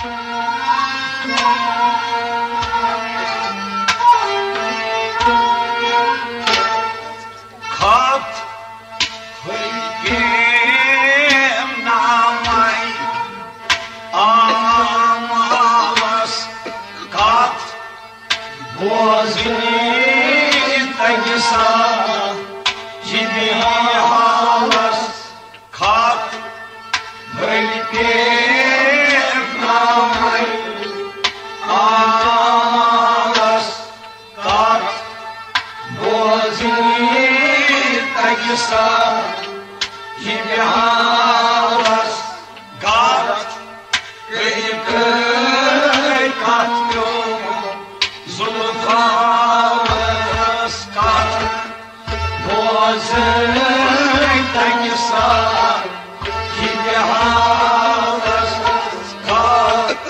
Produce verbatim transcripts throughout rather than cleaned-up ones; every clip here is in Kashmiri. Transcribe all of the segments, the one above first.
کتھ ہلکیم نامے آمالس، کتھ بوزنی تگہِ سا جبی حالس، کتھ بلکہ نامے آمالس، کتھ بوزنی تگہِ سا جبی حالس، کتھ کٔرِتھ کتھ پیوٚو ظُلفالس، کتھ بوزٕنۍ تَمہِ ساتہٕ یہِ تہِ حالس، کتھ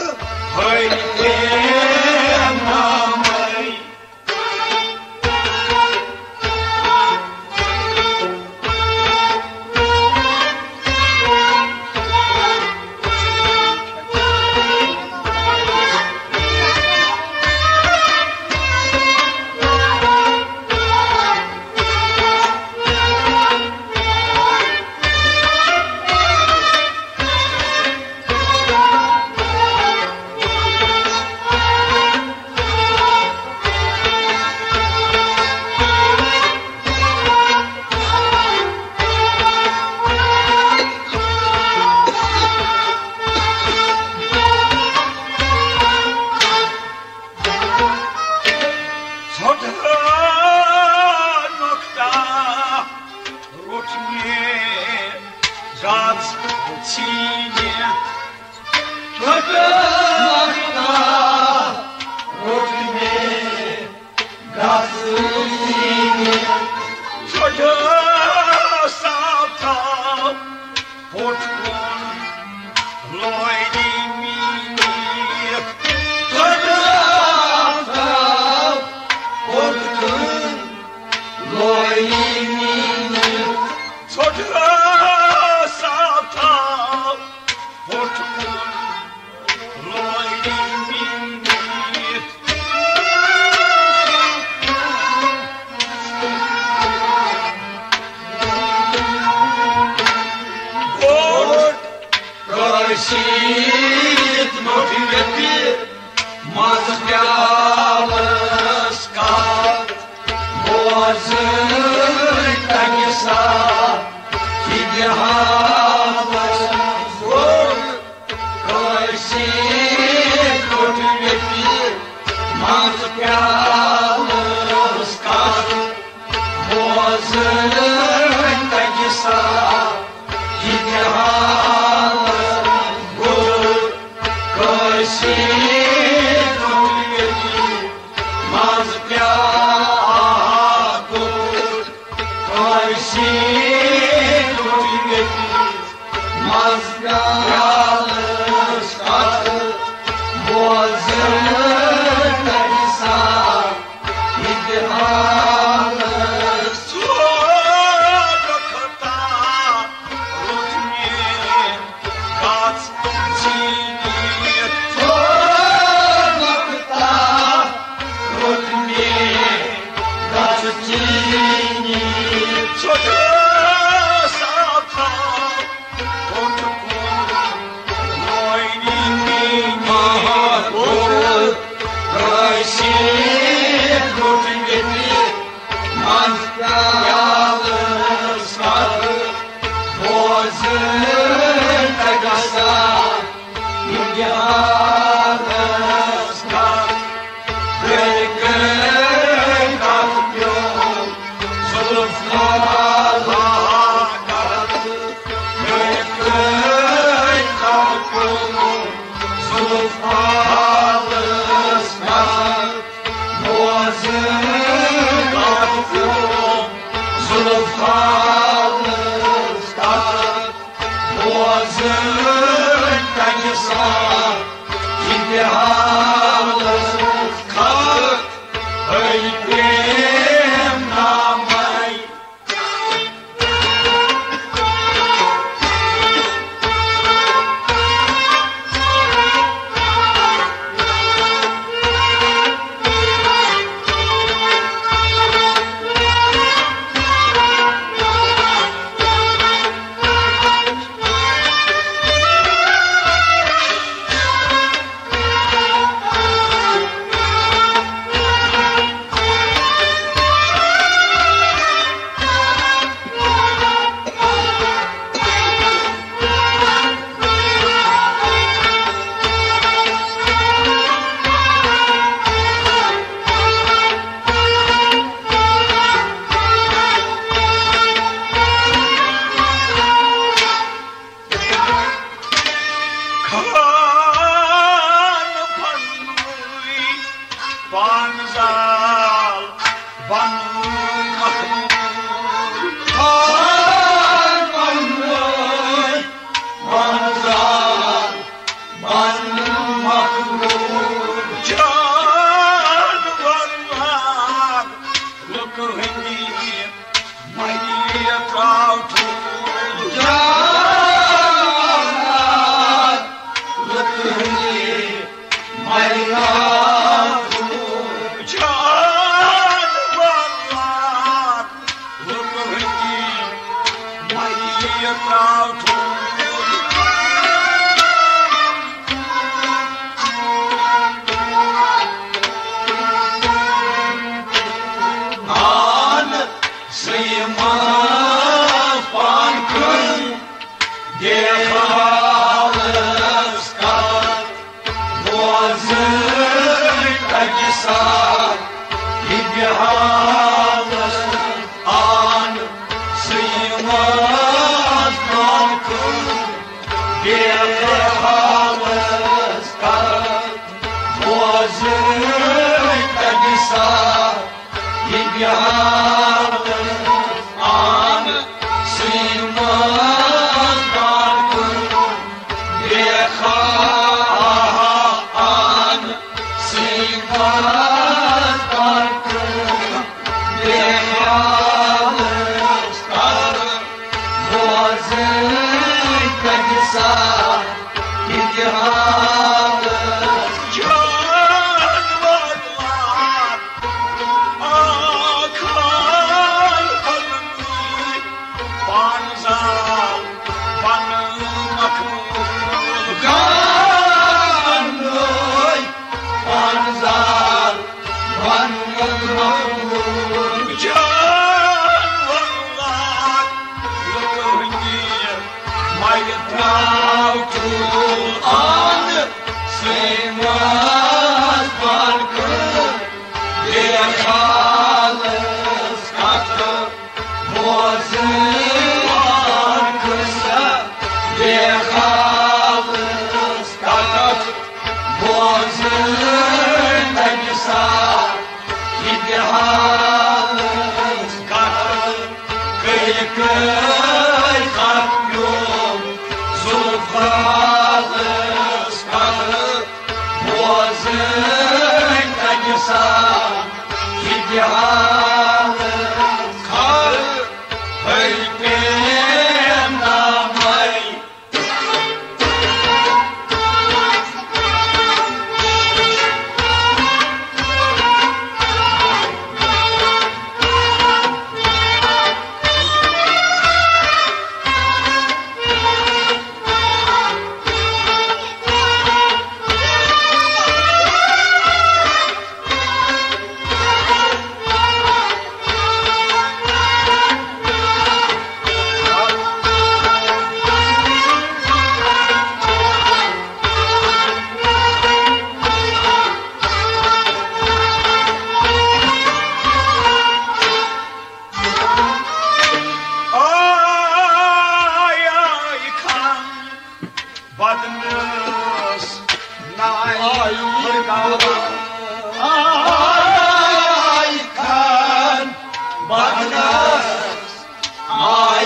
ہٲوۍ تٔمۍ نامے۔ ژھۄٹہٕ نۄقطہ روٚٹ مےٚ گژھ ژھیٚنِتھ۔ ژھۄٹہٕ نۄقطہ روٚٹ مےٚ گژھ ژھیٚنِتھ۔ ژھۄٹہٕ صاف تھاو پوٚت کُن لویی میٖنِتھ۔ ژھۄٹہٕ صاف تھاو پوٚت کُن لویی میٖنِتھ۔ ژھۄٹہٕ صاف تھاو پوٚت کُن لویی میٖنِتھ۔ گوٚٹ کٲشِتھ نوٚٹھ ییٚتہِ منٛز پیالس کتھ بوزٕنۍ تَمہِ ساتہٕ یہِ تہِ حالس۔ گوٚٹ کٲشِتھ نوٚٹھ ییٚتہِ منٛز پیالس کتھ بوزٕنۍ تَمہِ ساتہٕ یہِ تہِ حالس۔ گوٚٹ کٲشِتھ نوٚٹھ ییٚتہِ منٛز پیالس۔ گوٚٹ کٲشِتھ نوٚٹھ ییٚتہِ منٛز پیالس کتھ بوزٕنۍ تَمہِ ساتہٕ یہِ تہِ حالس۔ ژھۄٹہٕ نۄقطہ روٚٹ مےٚ گژھ ژھیٚنِتھ۔ ژھۄٹہٕ یہِ بے حالس آن سیٖمس دۄکھٕ، بے حالس کر بوزٕے تَمہِ ساتہٕ یہِ بے حالس آن سیٖمس دۄکھٕ، بے حالس آن سیٖمس دۄکھٕ، بے حالس کر بوزٕے تَمہِ ساتہٕ یہِ بے حالس۔ جان وۄتلان آکھان پننُے پان زال پنُن مخلوق۔ جان وۄتلان پان زال پنُن مخلوق۔ جان وۄتلان لُکہٕ ہٕنٛدِ مَیہِ ترٛاو ٹھوٗل آن سیٖمس دۄکھٕ، بے حالس کتھ بوزٕے آن قصہٕ، بے حالس کتھ بوزٕے تَمہِ ساتہٕ یہِ بے حالس کتھ۔ کٔرۍ کٔرۍ کتھ پیوم ذوالفقارس کتھ، بوزٕے تَمہِ ساتہٕ یہِ بے حالس کتھ۔ ہر پیم نامے آے، آے خان بدنس، ناے آے خان۔ آے خان بدنس، آے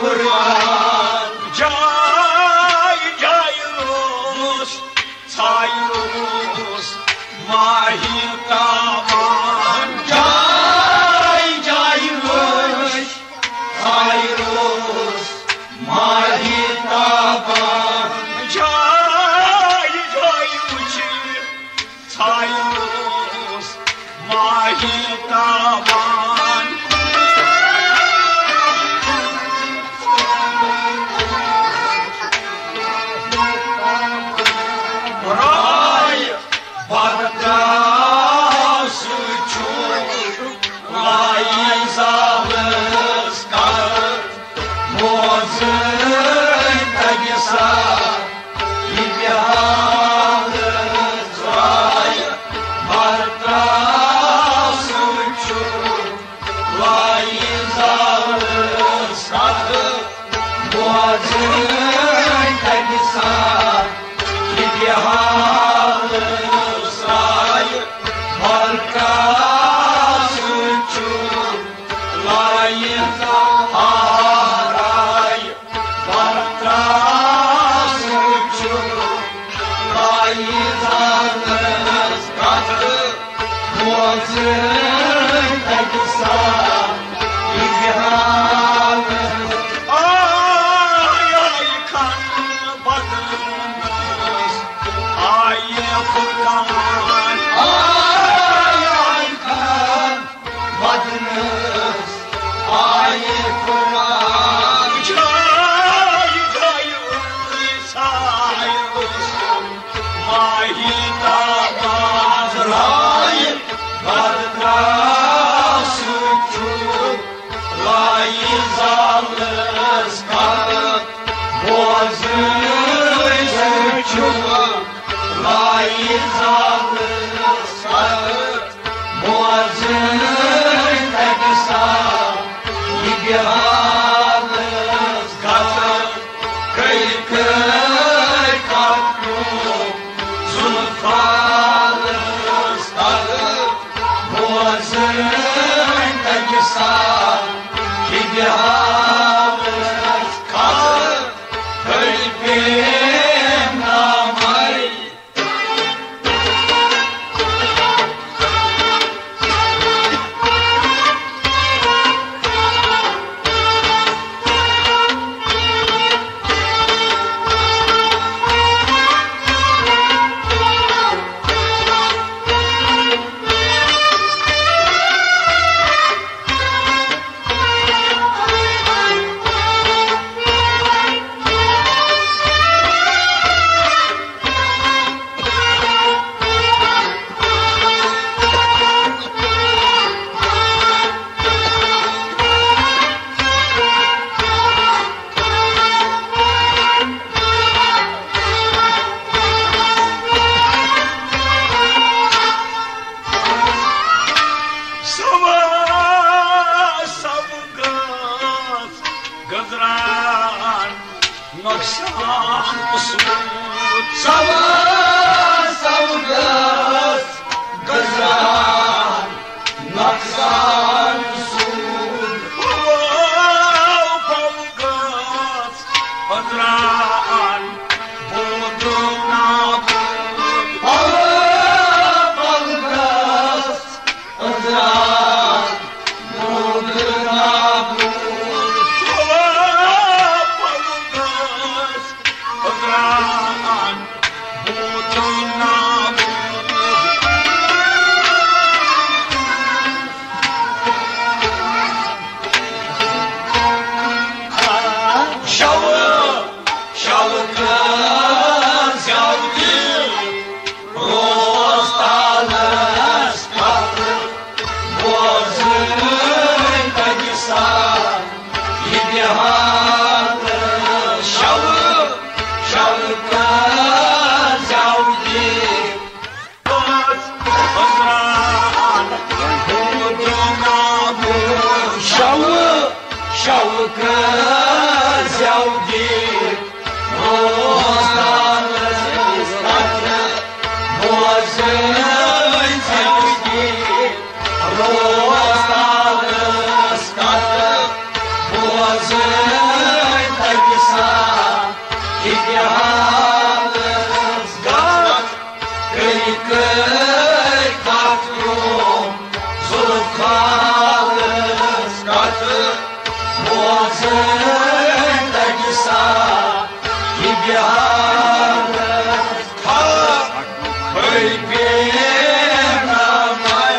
خان۔ جاے جاے اوس، ژھایہِ اوس ماہی تاوان۔ جاے جاے اوس، ژھایہِ اوس ماہی تاوان۔ جاے جاے وٕچھِتھ ژھایہِ اوس ماہی تاوان۔ راے بدراو سُہ چھُ لاے زالس کتھ بوزٕے تَمہِ ساتہٕ یہِ بے حالس۔ راے بدراو سُہ چھُ لاے زالس کتھ بوزٕے تَمہِ ساتہٕ یہِ بے حالس۔ راے بدراو سُہ چھُ لاے زالس۔ راے بدراو سُہ چھُ لاے زالس کتھ بوزٕے تَمہِ ساتہٕ یہِ بے حالس۔ آے، آے خان بدنس، آے فرقان۔ آے، آے خان بدنس، آے فرقان۔ جاے جاے سایوس ماہی تاوان۔ راے بدراو سُہ چھُ لاے زالس کتھ بوزٕے سُہ چھُ لاے زالس کتھ سان، یہِ بے حالس کتھ کٔرۍ پیغامے۔ سوا سب گژھ گزران نۄقصان سود۔ سوا سب گژھ گزران نۄقصان سود۔ پھل گژھ پٔزران بود نابود۔ پھل گژھ پٔزران بود نابود۔ پھل گژھ پٔزران بود نابود۔ شوٕ، شوٕ کٔر زٮ۪و دِل، روز تالس پتہٕ بوزٕنۍ تۄہہِ سان۔ یہِ بے حال شوٕ، شوٕ کٔر زٮ۪و دِل۔ شوٕ، شوٕ کٔر زٮ۪و دِل۔ روز تالس پتہٕ بوزٕنۍ زٮ۪و دِل۔ روز تالس پتہٕ بوزٕنۍ تۄہہِ سان۔ یہِ بے حالس گژھ کٔرۍ کٔرۍ کتھ برٛونٛہہ۔ ظُلفالس کتھ بوزٕنۍ تۄہہِ سان۔ یہِ بے حالس کتھ کٔرۍ بے نامے۔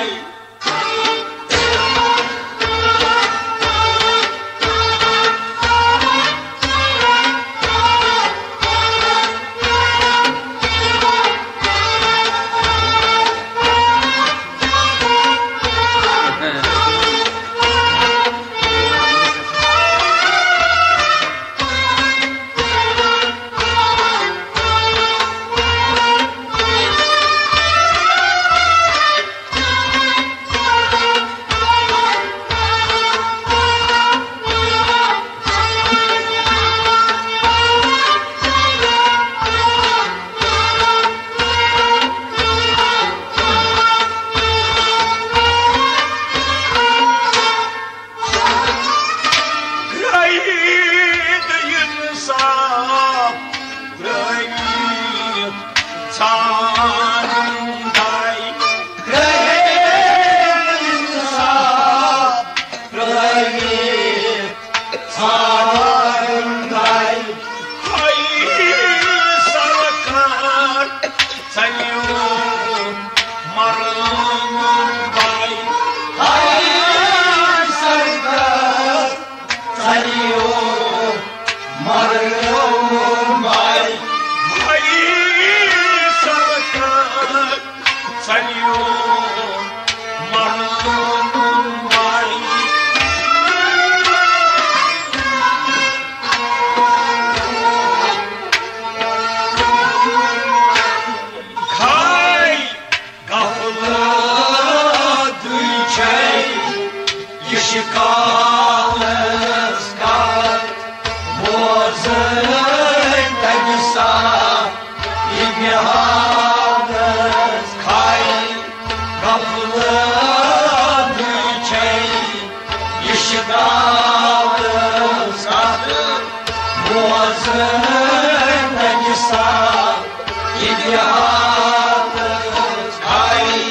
گرٛایہِ دٔیِن صاف، گرٛایہِ ژھانٛڈُن دَے۔ گرٛایہِ دٔیِن صاف، گرٛایہِ ژھانٛڈُن دَے۔ ہَے سرکار، ژَلیو مرنُن بَے۔ ہَے سرکار، ژَلیو مرنُن بَے۔ ہَے سرکار، ژَلیو مرنُن بَے۔ کھاے غفلتٕے چھے یہِ شکالس کتھ، بوزٕنۍ تمہِ ساتہٕ یہِ بے حالس۔ کھاے غفلتٕے چھے بوزن تمہِ ساتہٕ یہِ تہِ حالت آیہِ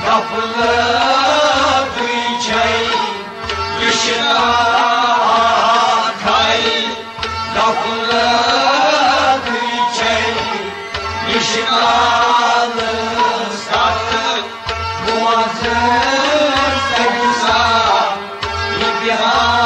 غفلتٕے چھے، یہِ شِکایت آیہِ غفلتٕے چھے، یہِ شِکایت کتھ بوزن تمہِ ساتہٕ یہِ تہِ حالت۔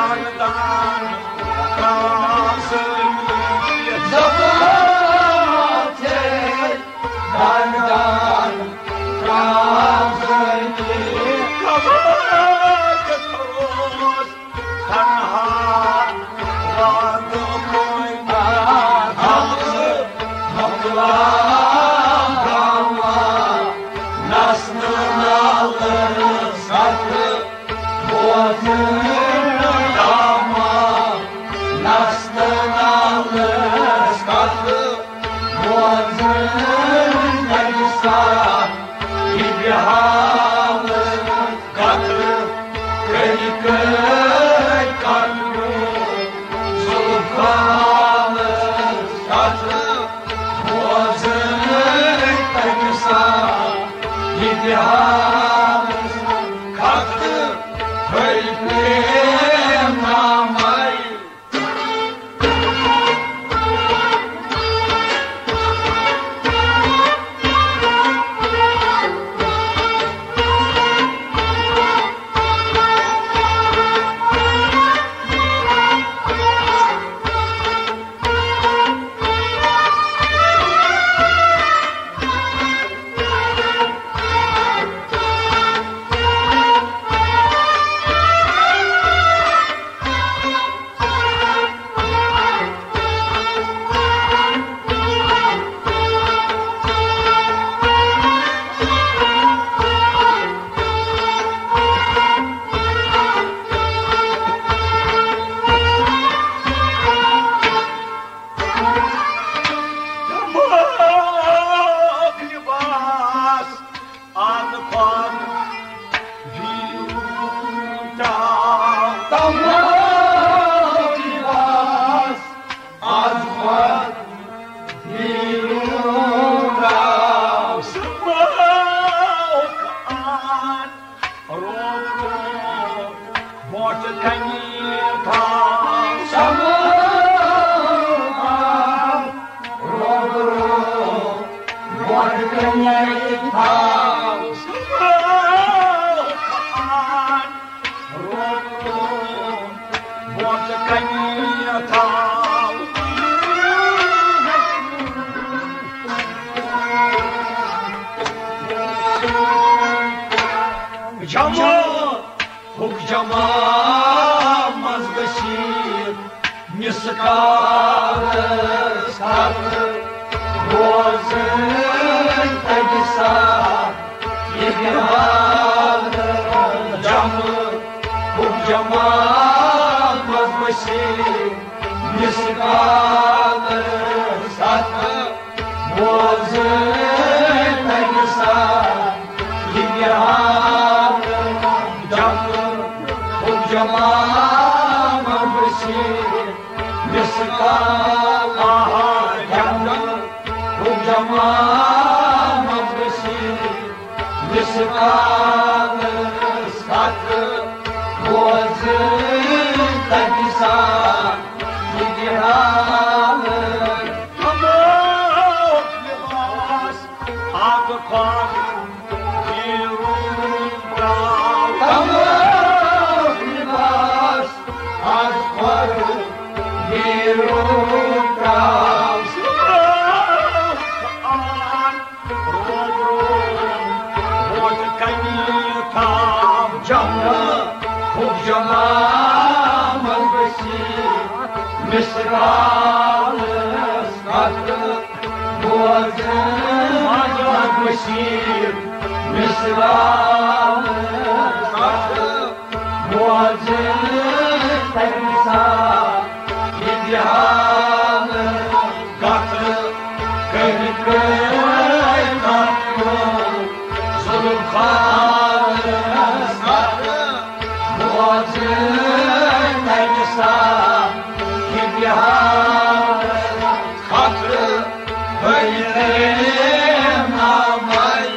دان رازنی زبان چھے، دان دان رازنی خبر کروس تنہا رات کوئی حق مقلا گاما نسن نال سکھ بوزن ناما نسن نال سکھ بوزن نجسا یہ حال کتھ کئی کئی کرنو زلفانس کتھ بوزن تمسا یہ حال کتھ کئی پریم نامائی دماغ لباس آز پان جیوتا۔ دماغ لباس آز پان جیوتا۔ سماؤ آن روز روز بوٹ کنی تھا۔ سماؤ آن روز روز بوٹ کنی تھا۔ سماؤ آن روز روز بوٹ کنی تھا۔ جمع حکجما منٛز گٔژھِتھ مثقال ذرٕ روزٕنۍ تٔمِس ساتھ یہِ بِحال۔ جمع حکجما منٛز گٔژھِتھ مثقال ذرٕ بوزن تمہِ ساتہٕ یہِ بِحال۔ جمع حکجما منٛز گٔژھِتھ مثقال ذرٕ۔ جمع حکجما منٛز گٔژھِتھ مثقال ذرٕ بوزن تمہِ ساتہٕ یہِ بِحال۔ تمام لباس آب کھۄتہٕ نیٖلوٗ ترٛاو۔ تمام لباس آب کھۄتہٕ نیٖلوٗ ترٛاو۔ سُہ آو آن روم روم ووت کنی تام۔ جمع حکجما منٛز گٔژھِتھ مثقال ذرٕ بوزن۔ منٛز گٔژھِتھ مثقال ذرٕ بوزن تمہِ ساتہٕ یہِ بِحال۔ کتھ کٔرۍ کٔرۍ کتھ ظلم خانس کتھ بوزن تمہِ ساتہٕ یہِ بِحال۔ کتھ کٔرۍ کٔرۍ نامائی۔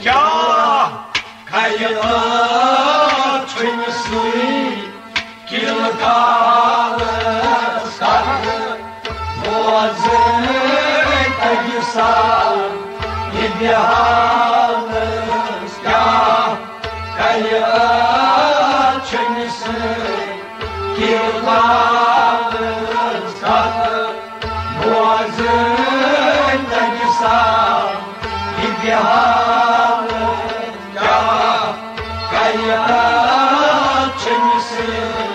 کیٛاہ کرِ أچھن سۭتۍ کِلہٕ کالس کتھ؟ بوزٕنۍ تگہِ سا یہِ بے حالس، کیٛاہ کرِ أچھن سۭتۍ کِلہٕ کالس کتھ؟ بوزٕنۍ تگہِ سا یہِ بے حالس، کیٛاہ کرِ أچھن سۭتۍ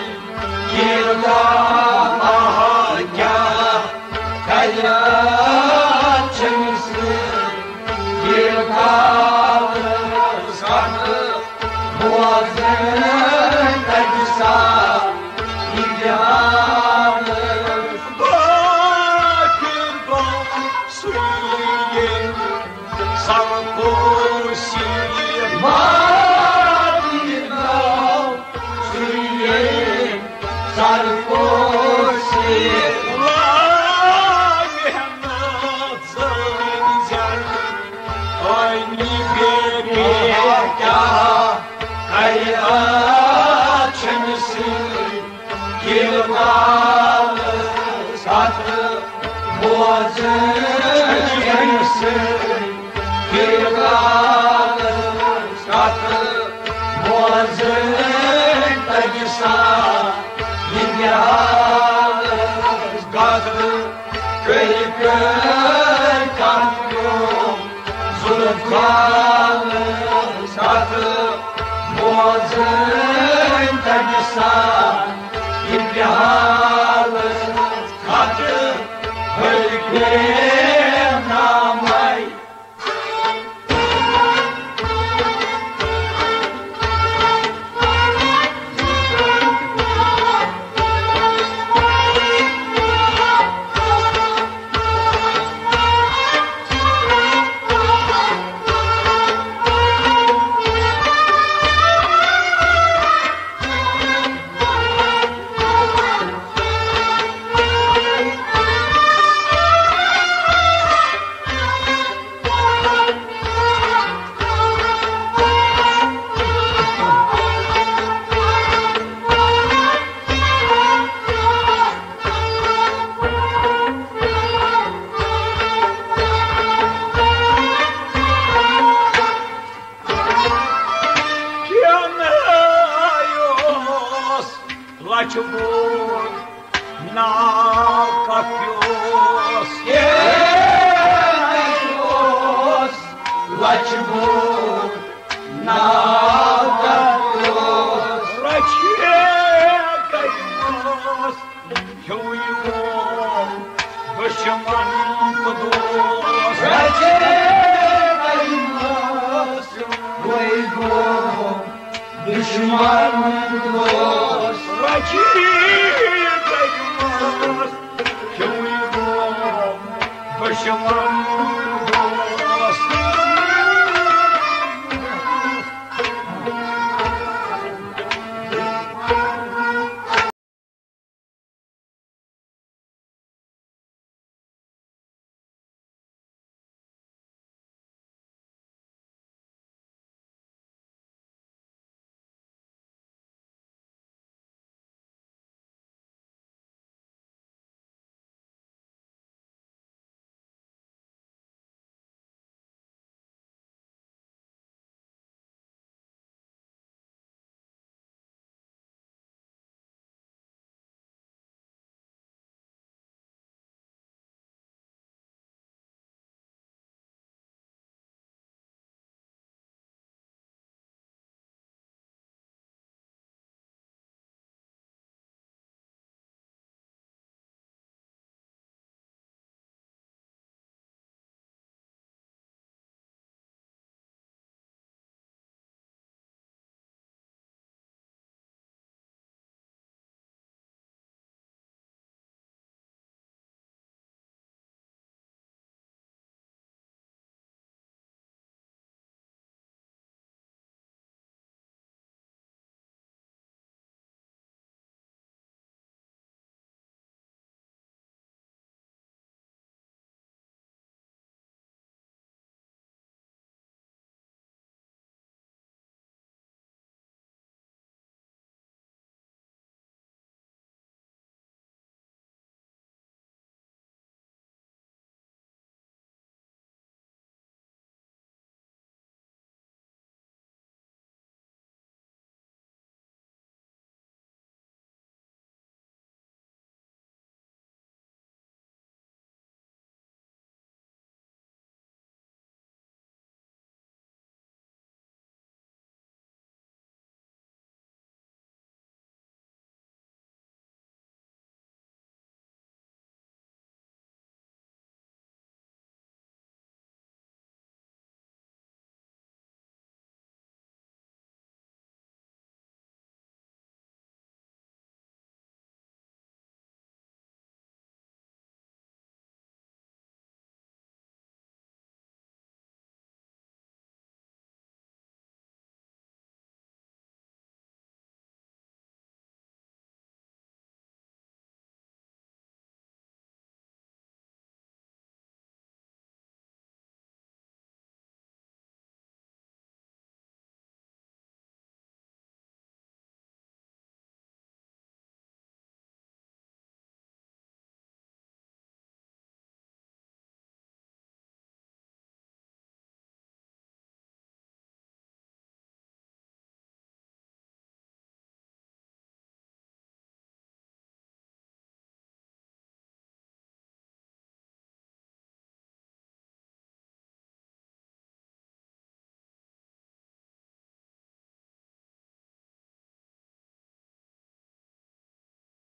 کِلہٕ کال؟ آہا، کیٛاہ کرِ أچھن سۭتۍ کِلہٕ کالس کتھ؟ بوزٕنۍ تگہِ سا یہِ بے حالس۔ باقٕے باسُے ییٚمۍ سرپوشی، باقٕے باسُے ییٚمۍ سرپوشی۔ لا محنت زٲنۍ زٮ۪ن، ٲنی بے بے کیٛاہ کرِ أچھن سۭتۍ کِلہٕ کالس کتھ؟ بوزٕنۍ سۭتۍ کِلہٕ کالس کتھ؟ بوزٕنۍ تگہِ سا یہِ بے حالس کتھ؟ کٔرۍ کٔرۍ کتھ کٲم ظلم خالس کتھ؟ بوزٕنۍ تگہِ سا یہِ بے حالس کتھ؟ ہلکے نامے۔ کیٛاہ ناے اوس لچھ بوٚڑ ناو کپیوس؟ کیٛاہ ناے اوس لچھ بوٚڑ ناو کپیوس؟ رچھے کپیوس۔ ہیوٗ یہِ گوٚو دُشمن تہٕ دوس۔ رچھے کلمس، وۄنۍ گوٚو دُشمن تہٕ دوس۔ رچھے کلمس، ہیوٗ یہِ گوٚو دُشمن